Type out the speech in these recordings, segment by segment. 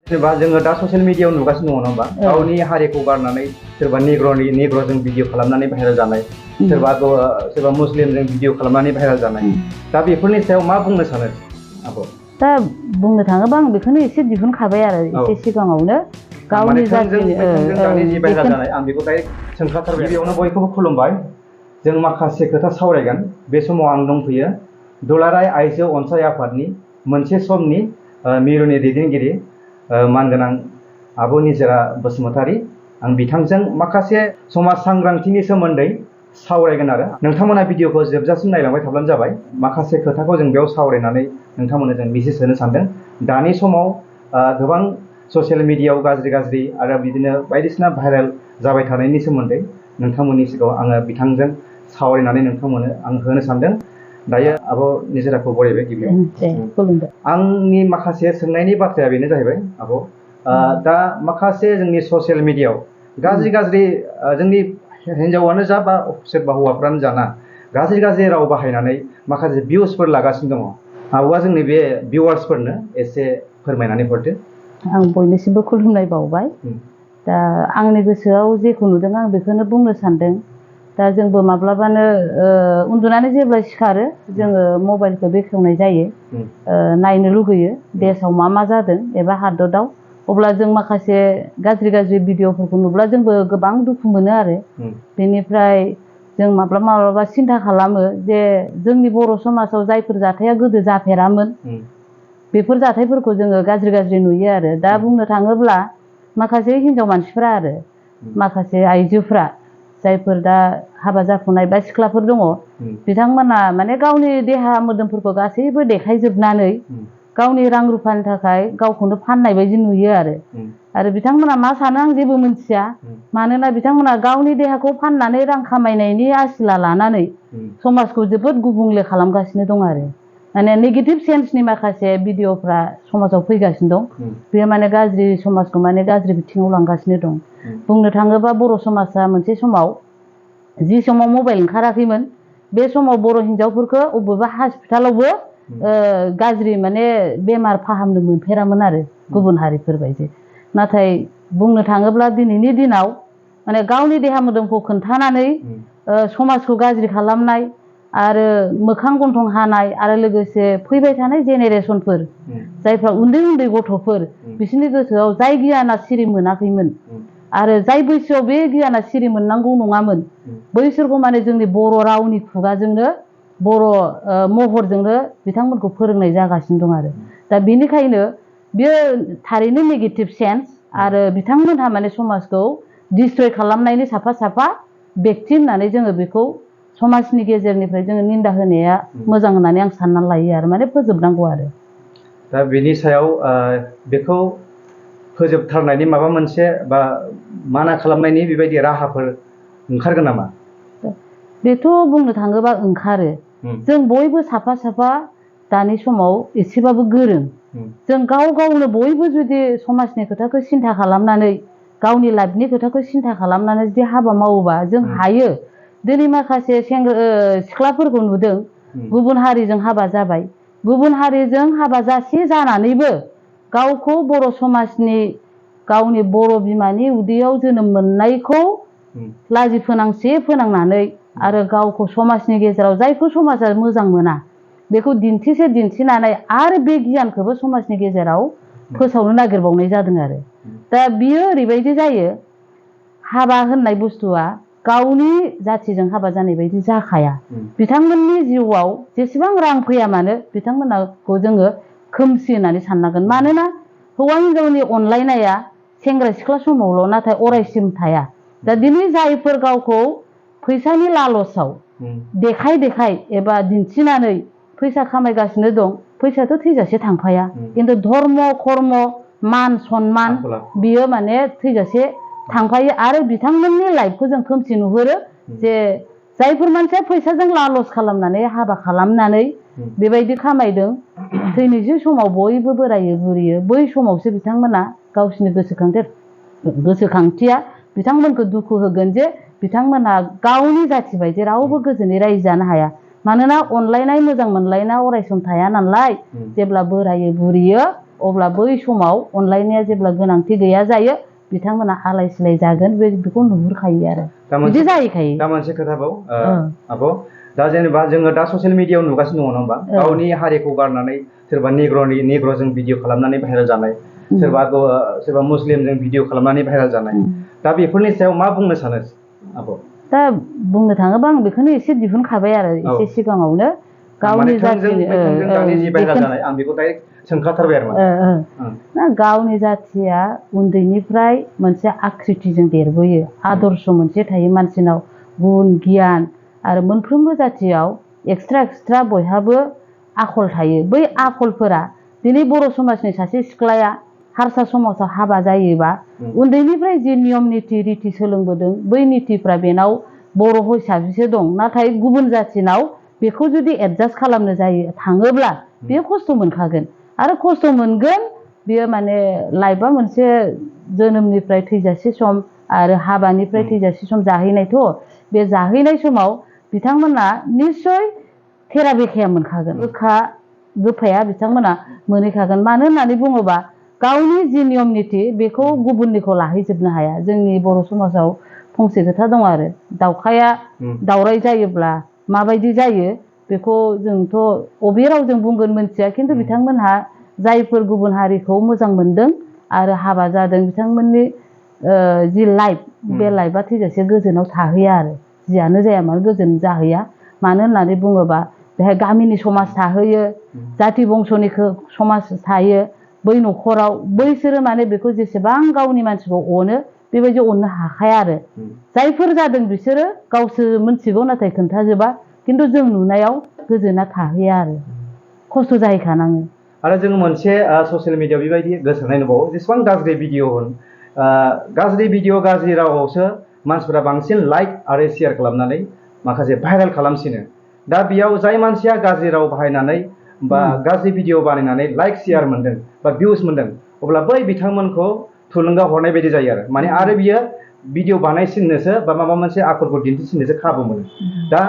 जेनेबा जोङो दा ससियेल मिडियायाव नुगासिनो दङ नङा होमबा गावनि हारिखौ गारनानै सोरबा नेग्र'जों भिडिअ खालामनानै भाइरेल जानाय सोरबा मुस्लिमजों भिडिअ खालामनानै भाइरेल जानाय दा बेफोरनि सायाव मा बुंनो सानो आब' दा बुंनो थाङोबा आं बेखौनो एसे दिहुनखाबाय आरो एसे सिगाङावनो गावनि जातिनि दानि जि भाइरेल जानाय आं बेखौ दायो सोंखाथारबाय गिबियावनो बयखौबो खुलुमबाय जों माखासे खोथा सावरायगोन बे समाव आं दंफैयो दुलाराय आइजो अनसाय आफादनि मोनसे समनि मिरुनि दैदेनगिरि मानगोनां आब' निजोरा बसुमतारी आं बिथांजों माखासे समाज सांग्रांथिनि सोमोन्दै सावरायगोन आरो नोंथांमोना भिडिअखौ जोबजासिम नायलांबाय थाब्लानो जाबाय माखासे खोथाखौ जों बेयाव सावरायनानै नोंथांमोननो जों मेसेज होनो सानदों दानि समाव गोबां ससियेल मिडियायाव गाज्रि आरो बिदिनो बायदिसिना भाइरेल जाबाय थानायनि सोमोन्दै नोंथांमोननि सिगाङाव आङो बिथांजों सावरायनानै नोंथांमोननो आं होनो सानदों दायो आब' निजोराखौ बरायबाय गिबियाव आंनि माखासे सोंनायनि बाथ्राया बेनो जाहैबाय आब' दा माखासे जोंनि ससियेल मिडियायाव गाज्रि जोंनि हिन्जावानो जा बा सोरबा हौवाफ्रानो जाना गाज्रि राव बाहायनानै माखासे भिउसफोर लागासिनो दङ आब'आ जोंनि बे भिउवार्सफोरनो एसे फोरमायनानै हरदो आं बयनिसिमबो खुलुमनाय बावबाय दा आंनि गोसोआव जेखौ नुदों आं बेखौनो बुंनो सानदों दा जोंबो माब्लाबानो उन्दुनानै जेब्ला सिखारो जोङो मबाइलखौ बेखेवनाय जायो नायनो लुगैयो देशआव मा जादों एबा हादराव अब्ला जों माखासे गाज्रि भिडिअफोरखौ नुब्ला जोंबो गोबां दुखु मोनो आरो बेनिफ्राय जों माब्लाबा सिन्था खालामो जे जोंनि बर' समाजाव जायफोर जाथाया गोदो जाफेरामोन बेफोर जाथायफोरखौ जोङो गाज्रि नुयो आरो दा बुंनो थाङोब्ला माखासे हिन्जाव मानसिफ्रा आरो माखासे आइजोफ्रा जायफोर दा हाबा जाफुनाय बा सिख्लाफोर दङ बिथांमोना माने गावनि देहा मोदोमफोरखौ गासैबो देखायजोबनानै गावनि रां रुफानि थाखाय गावखौनो फाननाय बायदि नुयो आरो बिथांमोना मा सानो आं जेबो मिन्थिया मानोना बिथांमोना गावनि देहाखौ फाननानै रां खामायनायनि आसिला लानानै समाजखौ जोबोद गुबुंले खालामगासिनो दं आरो माने नेगेटिभ सेन्सनि माखासे भिडिअफ्रा समाजाव फैगासिनो दं बेयो माने गाज्रि समाजखौ माने गाज्रि बिथिङाव लांगासिनो दं बुंनो थाङोबा बर' समाजा मोनसे समाव जि समाव मबाइल ओंखाराखैमोन बे समाव बर' हिन्जावफोरखौ बबेबा हस्पिटालावबो गाज्रि माने बेमार फाहामनो मोनफेरामोन आरो गुबुन हारिफोरबायदि नाथाय बुंनो थाङोब्ला दिनैनि दिनाव माने गावनि देहा मोदोमखौ खोन्थानानै समाजखौ गाज्रि खालामनाय आरो मोखां गन्थं हानाय आरो लोगोसे फैबाय थानाय जेनेरेसनफोर जायफ्रा उन्दै गथ'फोर बिसोरनि गोसोआव जाय गियाना सिरि मोनाखैमोन आरो जाय बैसोआव बे गियाना सिरि मोननांगौ नङामोन बैसोरखौ माने जोंनि बर' रावनि खुगाजोंनो बर' महरजोंनो बिथांमोनखौ फोरोंनाय जागासिनो दं आरो दा बेनिखायनो बियो थारैनो नेगेटिभ सेन्स आरो बिथांमोनहा माने समाजखौ डिस्ट्रय खालामनायनि साफा बेक्ति होननानै जोङो बेखौ समाजनि गेजेरनिफ्राय जोङो निन्दा होनाया मोजां होननानै आं साननानै लायो आरो माने फोजोबनांगौ आरो दा बेनि सायाव बेखौ फोजोबथारनायनि माबा मोनसे बा माना खालामनायनि बेबायदि राहाफोर ओंखारगोन नामा बेथ' बुंनो थाङोबा ओंखारो जों बयबो साफा दानि समाव एसेबाबो गोरों जों गावनो बयबो जुदि समाजनि खोथाखौ सिन्था खालामनानै गावनि लाइफनि खोथाखौ सिन्था खालामनानै जुदि हाबा मावोबा जों हायो दिनै माखासे सिख्लाफोरखौ नुदों गुबुन हारिजों हाबा जाबाय गुबुन हारिजों हाबा जानानैबो गावखौ बर' समाजनि गावनि बर' बिमानि उदैयाव जोनोम मोननायखौ लाजि फोनांनानै आरो गावखौ समाजनि गेजेराव जायखौ समाजा मोजां मोना बेखौ दिन्थिनानै आरो बे गियानखौबो समाजनि गेजेराव फोसावनो नागिरबावनाय जादों आरो दा बियो ओरैबायदि जायो हाबा होननाय बुस्थुआ गावनि जाथिजों हाबा जानाय बायदि जाखाया बिथांमोननि जिउआव जेसेबां रां फैया मानो बिथांमोनखौ जोङो खोमसि होननानै साननांगोन मानोना हौवा हिन्जावनि अनलायनाया सेंग्रा सिख्ला समावल' नाथाय अरायसिम थाया दा दिनै जायफोर गावखौ फैसानि लालसाव देखाय एबा दिन्थिनानै फैसा खामायगासिनो दं फैसायाथ' थैजासे थांफाया खिन्थु धर्म कर्म मान सनमान बियो माने थैजासे थांफायो आरो बिथांमोननि लाइफखौ जों खोमसि नुहुरो जे जायफोर मानसिया फैसाजों लालस खालामनानै हाबा खालामनानै बेबायदि खामायदों थैनोसै समाव बयबो बोरायो बुरियो बै समावसो बिथांमोना गावसिनि गोसोखांथिया बिथांमोनखौ दुखु होगोन जे बिथांमोना गावनि जाथि बायदि रावबो गोजोनै रायजो जानो हाया मानोना अनलायनाय मोजां मोनलायना अरायसम थाया नालाय जेब्ला बोरायो बुरियो अब्ला बै समाव अनलायनाया जेब्ला गोनांथि गैया जायो बिथांमोना आलाय सिलाय जागोन बेखौ नुहुरखायो आरो बिदि जाहैखायो। दा मोनसे खोथाबाव आब' दा जेनेबा जोङो दा ससियेल मिडियायाव नुगासिनो दङ नङा होमबा गावनि हारिखौ गारनानै सोरबा निग्र'जों भिडिअ खालामनानै भाइरेल जानाय सोरबा मुस्लिमजों भिडिअ खालामनानै भाइरेल जानाय दा बेफोरनि सायाव मा बुंनो सानो आब'? दा बुंनो थाङोबा आं बेखौनो एसे दिहुनखाबाय आरो एसे सिगाङावनो गावनि गावनि जाथिया उन्दैनिफ्राय मोनसे आकृतिजों देरबोयो आदर्श मोनसे थायो मानसिनाव गुन गियान आरो मोनफ्रोमबो जाथियाव एक्सट्रा बयहाबो आखल थायो बै आखलफोरा दिनै बर' समाजनि सासे सिख्लाया हारसा समाजाव हाबा जायोबा उन्दैनिफ्राय जि नियम रीति सोलोंबोदों बै नीतिफ्रा बेनाव बर' हिसाबैसो दं नाथाय गुबुन जाथिनाव बेखौ जुदि एडजास्ट खालामनो जायो थाङोब्ला बेयो खस्थ' मोनखागोन आरो खस्थ' मोनगोन बेयो माने लाइफआ मोनसे जोनोमनिफ्राय थैजासे सम आरो हाबानिफ्राय थैजासे सम जाहैनायथ' बे जाहैनाय समाव बिथांमोना निस्सय थेरा बेखाया मोनखागोन गोफाया बिथांमोना मोनहैखागोन मानो होननानै बुङोबा गावनि जि नियम नीति बेखौ गुबुननिखौ लाहैजोबनो हाया। जोंनि बर' समाजाव फंसे खोथा दं आरो दाउखाया दावराय जायोब्ला माबायदि जायो बेखौ जोंथ' अबे रावजों बुंगोन मोनथिया खिन्थु बिथांमोनहा जायफोर गुबुन हारिखौ मोजां मोनदों आरो हाबा जादों बिथांमोननि जि लाइफ बे लाइफआ थैजासे गोजोनाव थाहैया आरो जियानो जाया मानो गोजोन जाहैया मानो होननानै बुङोबा बेहाय गामिनि समाज थाहैयो जाथि बंस'नि समाज थायो बै न'खराव बैसोरो माने बेखौ जेसेबां गावनि मानसिखौ अनो बेबायदि अननो हाखाया आरो जायफोर जादों बिसोरो गावसोर मिथिगौ नाथाय खोन्थाजोबा खिन्थु जों नुनायाव गोजोना थाहैया आरो खस्थ' जाहैखानाङो। आरो जों मोनसे ससियेल मिडियायाव बेबायदि गोसारनाय नुबावो जेसेबां गाज्रि भिडिअ होन गाज्रि भिडिअ गाज्रि रावावसो मानसिफोरा बांसिन लाइक आरो शेयार खालामनानै माखासे भाइरेल खालामसिनो दा बेयाव जाय मानसिया गाज्रि राव बाहायनानै बा गाज्रि भिडिअ बानायनानै लाइक शेयार मोनदों बा भिउस मोनदों अब्ला बै बिथांमोनखौ थुलुंगा हरनाय बायदि जायो आरो माने आरो बियो भिडिअ बानायसिननोसो बा माबा मोनसे आखलखौ दिन्थिसिननोसो खाबु मोनो। दा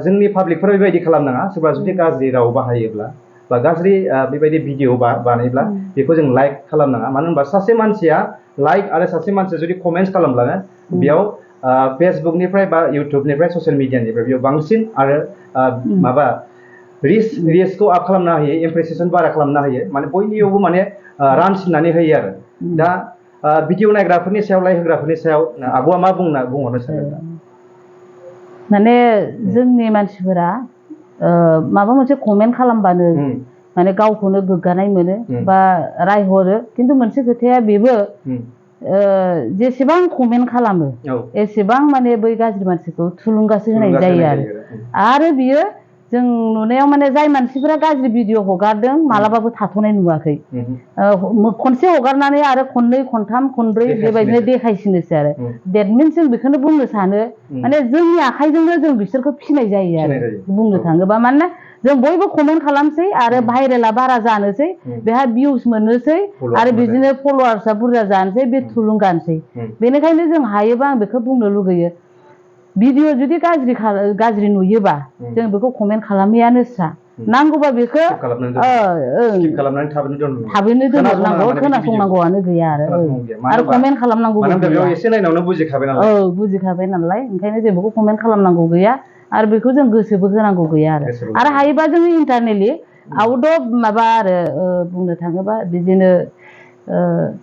जोंनि पाब्लिकफोरा बेबायदि खालामनाङा सोरबा जुदि गाज्रि राव बाहायोब्ला बा गाज्रि बेबायदि भिडिअ बानायब्ला बेखौ जों लाइक खालामनाङा मानो होनबा सासे मानसिया लाइक आरो सासे मानसिया जुदि कमेन्ट्स खालामब्लानो बेयाव फेसबुकनिफ्राय बा इउटुबनिफ्राय ससियेल मिडियानिफ्राय बेयाव बांसिन आरो माबा रिस्कखौ आप खालामना होयो इमप्रेसन बारा खालामना होयो माने बयनियावबो माने रानसिननानै होयो आरो दा भिडिअ नायग्राफोरनि सायाव लाइक होग्राफोरनि सायाव आब'आ मा बुंहरनो सानो? माने जोंनि मानसिफोरा माबा मोनसे कमेन्ट खालामबानो माने गावखौनो गोग्गानाय मोनो बा रायहरो खिन्थु मोनसे खोथाया बेबो जेसेबां कमेन्ट खालामो एसेबां माने बै गाज्रि मानसिखौ थुलुंगासो होनाय जायो आरो बियो जों नुनायाव माने जाय मानसिफोरा गाज्रि भिडिअ हगारदों मालाबाबो थाथ'नाय नुवाखै खनसे हगारनानै आरो खननै खनथाम खनब्रै बेबायदिनो देखायसिनोसै आरो देट मिन्स जों बेखौनो बुंनो सानो माने जोंनि आखाइजोंनो जों बिसोरखौ फिनाय जायो आरो बुंनो थाङोबा मानोना जों बयबो कमेन्ट खालामसै आरो भाइरेला बारा जानोसै बेहा भिउस मोननोसै आरो बिदिनो फलोवार्सआ बुरजा जानोसै बे थुलुंगानोसै बेनिखायनो जों हायोबा आं बेखौ बुंनो लुगैयो भिडिअ जुदि गाज्रि नुयोबा जों बेखौ कमेन्ट खालामैयानो सा नांगौबा बेखौ थाबैनो दोनहरनांगौ खोनासंनांगौआनो गैया आरो कमेन्ट खालामनांगौ बुजिखाबाय नालाय ओंखायनो जों बेखौ कमेन्ट खालामनांगौ गैया आरो बेखौ जों गोसोबो होनांगौ गैया आरो हायोबा जों इन्टारनेटलि आउट अफ माबा आरो बुंनो थाङोबा बिदिनो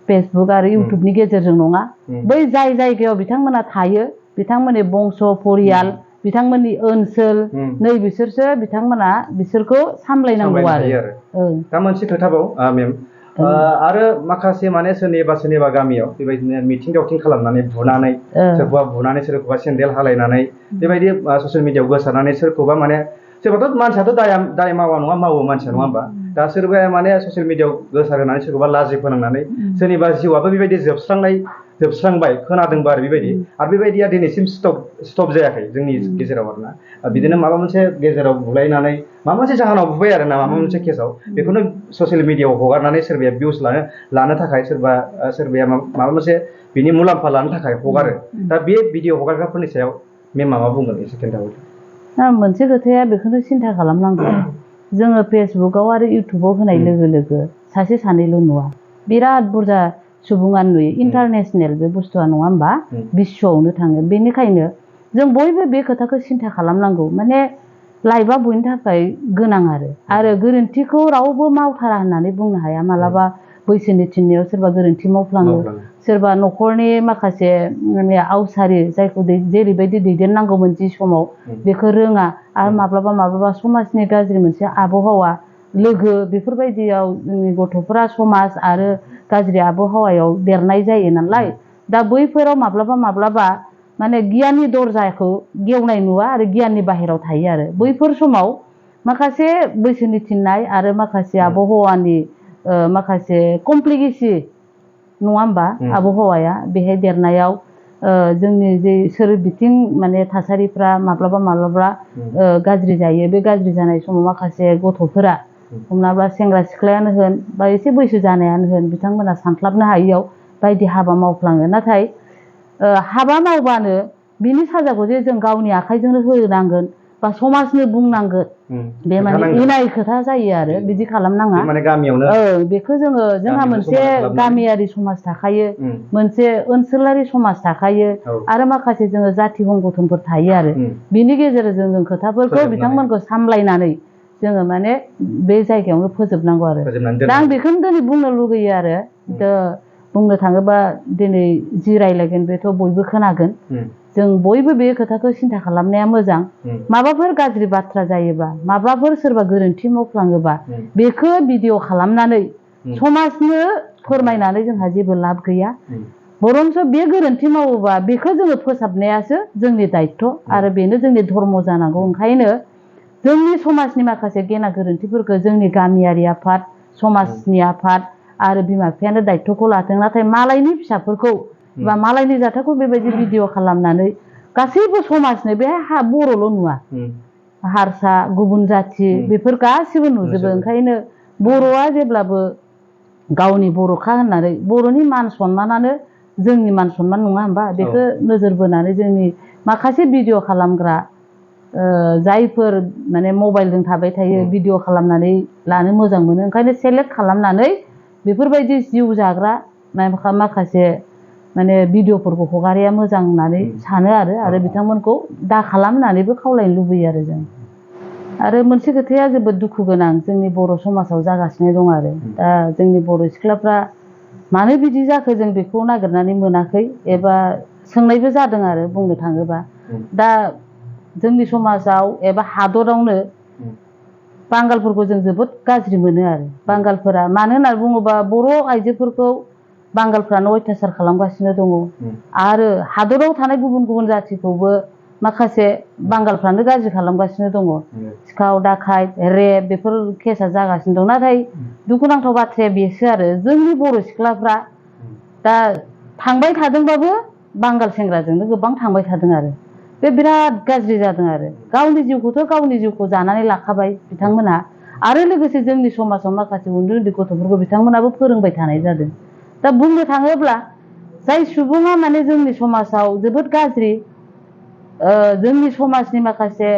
फेसबुक आरो इउटुबनि गेजेरजों नङा बै जाय जायगायाव बिथांमोना थायो बिथांमोननि बंस' परियाल बिथांमोननि ओनसोल नै बिसोरसो बिथांमोना बिसोरखौ सामलायनांगौ आरो दा मोनसे खोथाबाव मेम आरो माखासे माने सोरनिबा गामियाव बेबायदिनो मिथिं दावथिं खालामनानै बुनानै सोरखौबा बुनानै सोरखौबा सेन्देल हालायनानै बेबायदि ससियेल मिडियायाव गोसारनानै सोरखौबा माने सोरबाथ' मानसियाथ' दाय मावा नङा मावो मानसिया नङा होमबा दा सोरबाया माने ससियेल मिडियायाव गोसार होनानै सोरखौबा लाजि फोनांनानै सोरनिबा जिउआबो बेबायदि जोबस्रांबाय खोनादोंबा आरो बेबायदिया दिनैसिम स्टप जायाखै जोंनि गेजेराव आरोना बिदिनो माबा मोनसे गेजेराव बुलायनानै माबा मोनसे जाहोनाव बुबाय आरो ना माबा मोनसे केसाव बेखौनो ससियेल मिडियायाव हगारनानै सोरबाया भिउस लानो थाखाय सोरबाया माबा मोनसे बिनि मुलाम्फा लानो थाखाय हगारो दा बे भिडिअ हगारग्राफोरनि सायाव मेम मा बुंगोन एसे खोन्थाहरदो। मोनसे खोथाया बेखौनो सिन्था खालामनांगौ जोङो फेसबुकआव आरो इउटुबाव होनाय लोगो लोगो सासे सानैल' नुवा बिराद बुरजा सुबुङानो नुयो इन्टारनेसनेल बे बुस्थुआ नङा होमबा बिश्वआवनो थाङो बेनिखायनो जों बयबो बे खोथाखौ सिन्था खालामनांगौ माने लाइफआ बयनि थाखाय गोनां आरो गोरोन्थिखौ रावबो मावथारा होननानै बुंनो हाया मालाबा बैसोनि थिननायाव सोरबा गोरोन्थि मावफ्लाङो सोरबा न'खरनि माखासे माने आवसारि जायखौ जेरैबायदि दैदेननांगौमोन जि समाव बेखौ रोङा आरो माब्लाबा समाजनि गाज्रि मोनसे आबहावा लोगो बेफोरबायदियाव जोंनि गथ'फोरा समाज आरो गाज्रि आबहावायाव देरनाय जायो नालाय दा बैफोराव माब्लाबा माने गियाननि दरजाखौ गेवनाय नुवा आरो गियाननि बाहेरायाव थायो आरो बैफोर समाव माखासे बैसोनि थिननाय आरो माखासे आबहावानि माखासे कमप्लिकेसि नङा होमबा आबहावाया बेहाय देरनायाव जोंनि जे सोरबिथिं माने थासारिफ्रा माब्लाबा गाज्रि जायो बे गाज्रि जानाय समाव माखासे गथ'फोरा हमनाला सेंग्रा सिख्लायानो होन बा एसे बैसो जानायानो होन बिथांमोना सानस्लाबनो हायियाव बायदि हाबा मावफ्लाङो नाथाय हाबा मावबानो बिनि साजाखौ जे जों गावनि आखाइजोंनो होनांगोन बा समाजनो बुंनांगोन बे माने इनाय खोथा जायो आरो बिदि खालामनाङा माने गामियावनो बेखौ जोंहा मोनसे गामियारि समाज थाखायो मोनसे ओनसोलारि समाज थाखायो आरो माखासे जोङो जाथि संगठनफोर थायो आरो बिनि गेजेरजों जों खोथाफोरखौ बिथांमोनखौ सामलायनानै जोङो माने बे जायगायावनो फोजोबनांगौ आरो दा आं बेखौनो दिनै बुंनो लुगैयो आरो बुंनो थाङोबा दिनै जि रायलायगोन बेथ' बयबो खोनागोन जों बयबो बे खोथाखौ सिन्था खालामनाया मोजां माबाफोर गाज्रि बाथ्रा जायोबा माबाफोर सोरबा गोरोन्थि मावफ्लाङोबा बेखौ भिडिअ खालामनानै समाजनो फोरमायनानै जोंहा जेबो लाब गैया बरंस बे गोरोन्थि मावोबा बेखौ जोङो फोसाबनायासो जोंनि दायित्व आरो बेनो जोंनि धर्म जानांगौ ओंखायनो जोंनि समाजनि माखासे गेना गोरोन्थिफोरखौ जोंनि गामियारि आफाद समाजनि आफाद आरो बिमा बिफायानो दायित्वखौ लाथों नाथाय मालायनि फिसाफोरखौ बा मालायनि जाथायखौ बेबायदि भिडिअ खालामनानै गासैबो समाजनो बे बर'ल' नुवा हारसा गुबुन जाथि बेफोर गासिबो नुजोबो ओंखायनो बर'आ जेब्लाबो गावनि बर'खा होननानै बर'नि मान सनमानानो जोंनि मान सनमान नङा होमबा बेखौ नोजोर बोनानै जोंनि माखासे भिडिअ खालामग्रा जायफोर माने मबाइलजों थाबाय थायो भिडिअ खालामनानै लानो मोजां मोनो ओंखायनो सेलेक्ट खालामनानै बेफोरबायदि जिउ जाग्रा माखासे माने भिडिअफोरखौ हगारिया मोजां होननानै सानो आरो बिथांमोनखौ दा खालामनानैबो खावलायनो लुबैयो आरो जों आरो मोनसे खोथाया जोबोद दुखु गोनां जोंनि बर' समाजाव जागासिनो दं आरो दा जोंनि बर' सिख्लाफ्रा मानो बिदि जाखो जों बेखौ नागिरनानै मोनाखै एबा सोंनायबो जादों आरो बुंनो थाङोबा दा जोंनि समाजाव एबा हादरावनो बांगालफोरखौ जों जोबोद गाज्रि मोनो आरो बांगालफोरा मानो होननानै बुङोबा बर' आइजोफोरखौ बांगालफ्रानो अयथासार खालामगासिनो दङ आरो हादराव थानाय गुबुन गुबुन जाथिखौबो माखासे बांगालफ्रानो गाज्रि खालामगासिनो दङ सिखाव दाखायत रेप बेफोर केसा जागासिनो दं नाथाय दुखुनांथाव बाथ्राया बेसो आरो जोंनि बर' सिख्लाफ्रा दा थांबाय थादोंबाबो बांगाल सेंग्राजोंनो गोबां थांबाय थादों आरो बे बिराद गाज्रि जादों आरो गावनि जिउखौ जानानै लाखाबाय बिथांमोनहा आरो लोगोसे जोंनि समाजाव माखासे उन्दै उन्दै गथ'फोरखौ बिथांमोनाबो फोरोंबाय थानाय जादों दा बुंनो थाङोब्ला जाय सुबुङा माने जोंनि समाजाव जोबोद गाज्रि जोंनि समाजनि माखासे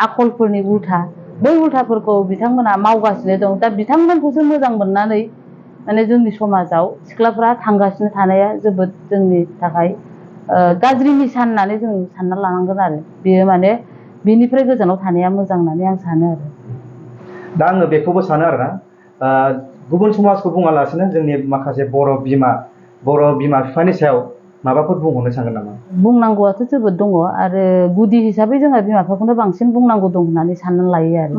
आखलफोरनि उल्था बै उल्थाफोरखौ बिथांमोना मावगासिनो दं दा बिथांमोनखौसो मोजां मोननानै माने जोंनि समाजाव सिख्लाफ्रा थांगासिनो थानाया जोबोद जोंनि थाखाय गाज्रि निसान होननानै जों सानना लानांगोन आरो बेयो माने बिनिफ्राय गोजानाव थानाया मोजां होननानै आं सानो आरो दा आङो बेखौबो सानो आरोना गुबुन समाजखौ बुङालासिनो जोंनि माखासे बर' बिमा बिफानि सायाव माबाफोर बुंहरनो सानगोन नामा बुंनांगौआथ' जोबोद दङ आरो गुदि हिसाबै जोंहा बिमा बिफाखौनो बांसिन बुंनांगौ दं होननानै साननानै लायो आरो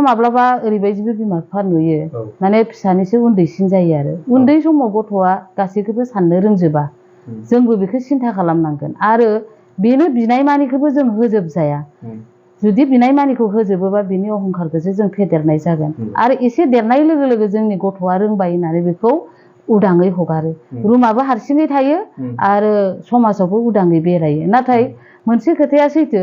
माब्लाबा ओरैबायदिबो बिमा बिफा नुयो माने फिसानिसो उन्दैसिन जायो आरो उन्दै समाव गथ'आ गासैखौबो साननो रोंजोबा जोंबो बेखौ सिन्था खालामनांगोन आरो बेनो बिनाय मानिखौबो जों होजोबजाया जुदि बिनाय मानिखौ होजोबोबा बिनि अहंखारखौसो जों फेदेरनाय जागोन आरो एसे देरनाय लोगो लोगो जोंनि गथ'आ रोंबाय होननानै बेखौ उदाङै हगारो रुमाबो हारसिङै थायो आरो समाजावबो उदाङै बेरायो नाथाय मोनसे खोथाया सैथो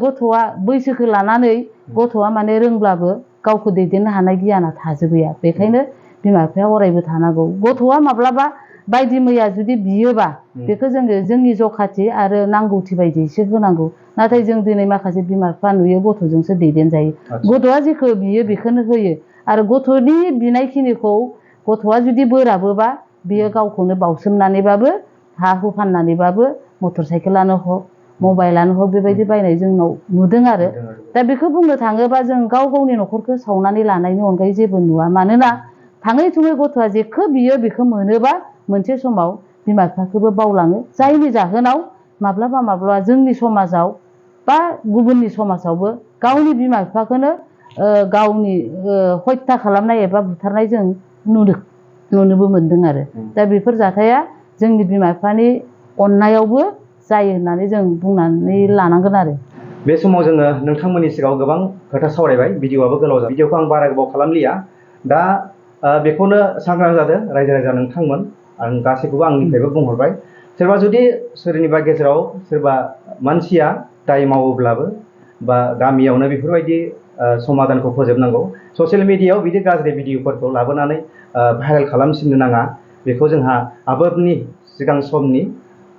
गथ'आ बैसोखौ लानानै गथ'आ माने रोंब्लाबो गावखौ दैदेननो हानाय गियाना थाजोबैया बेखायनो बिमा बिफाया अरायबो थानांगौ गथ'आ माब्लाबा बायदि मैया जुदि बियोबा बेखौ जोङो जोंनि जखाथि आरो नांगौथि बायदिसो होनांगौ नाथाय जों दिनै माखासे बिमा बिफा नुयो गथ'जोंसो दैदेनजायो गथ'आ जेखौ बियो बेखौनो होयो आरो गथ'नि बिनायखिनिखौ गथ'आ जुदि बोराबोबा बियो गावखौनो बावसोमनानैबाबो हा हु फाननानैबाबो मटर साइकेलानो हक मबाइलानो हक बेबायदि बायनाय जोंनाव नुदों आरो दा बेखौ बुंनो थाङोबा जों गाव गावनि न'खरखौ सावनानै लानायनि अनगायै जेबो नुवा मानोना थाङै थुङै गथ'आ जेखौ बियो बेखौ मोनोबा मोनसे समाव बिमा बिफाखौबो बावलाङो जायनि जाहोनाव माब्लाबा जोंनि समाजाव बा गुबुननि समाजावबो गावनि बिमा बिफाखौनो गावनि हत्या खालामनाय एबा बुथारनाय जों नुनोबो मोनदों आरो दा बेफोर जाथाया जोंनि बिमा बिफानि अननायावबो जायो होननानै जों बुंनानै लानांगोन आरो बे समाव जोङो नोंथांमोननि सिगाङाव गोबां खोथा सावरायबाय भिडिअ'आबो गोलाव जाबाय भिडिअ'खौ आं बारा गोबाव खालामलिया दा बेखौनो सांग्रां जादों रायजो राजा नोंथांमोन आं गासैखौबो आंनिफ्रायबो बुंहरबाय सोरबा जुदि सोरनिबा गेजेराव सोरबा मानसिया दाय मावोब्लाबो बा गामियावनो बेफोरबायदि समाधानखौ फोजोबनांगौ ससियेल मिडियायाव बिदि गाज्रि भिडिअ'फोरखौ लाबोनानै भाइरेल खालामसिननो नाङा बेखौ जोंहा आबोबनि सिगां समनि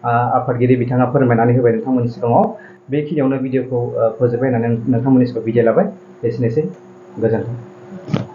आफादगिरि बिथाङा फोरमायनानै होबाय नोंथांमोननि सिगाङाव बेखिनियावनो भिडिअ'खौ फोजोबबाय होननानै नोंथांमोननि सिगाङाव बिदाय लाबाय एसेनोसै गोजोन्थों